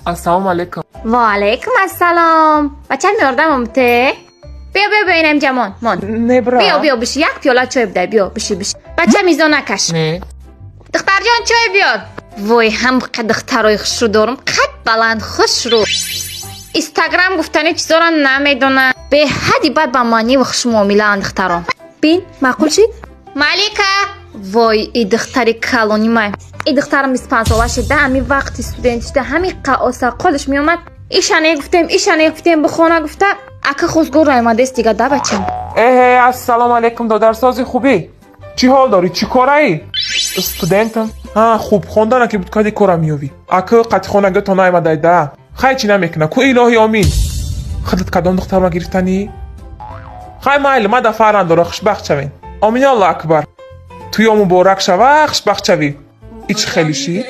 Ассалому алайкум. Ва алайкум ассалом. Бачам, ёрдамам те. Биё, биё, биё, инам ҷамон мон. Не, бра. Биё, биё, биши, як пиёла чой бидай, биё, биши, биши. Бачам, изо накаш. Не. Духтарҷон, чой биёр. Вой, ҳам духтарои хушрӯ дорум, қад баланд, хушрӯ. Инстаграм гуфтани чизоро намедонам. Беҳади бад ба маъниву хушмуомилаанд духтарон. Бин, маъқул шид? Малика! Вой, и духтари калони май. И духтарам 25 сола шида, ҳами вақти студент шида, ҳами қаосақолаш меомад. Ишане гуфтем, ишане гуфтем, бихона гуфта, ака хозгор омадест дига да, бачам. Эҳе, ассалому алайкум, додарсози, хубӣ? Чӣ ҳол дорӣ, чӣ кораӣ? Студентам. Ҳа, хуб, хондана ки буд, кади кора меёвӣ. Ака қатихонагито наомадай да. Хай, чӣ намекуна ку, илоҳи омин. Худат кадом духтарма гирифтанӣ? Хай, майли, ма да фаранд дора, хушбахт шавен. Омин, Аллоҳ акбар. Туё муборак шава, хушбахт шавӣ. Ич хеле шид.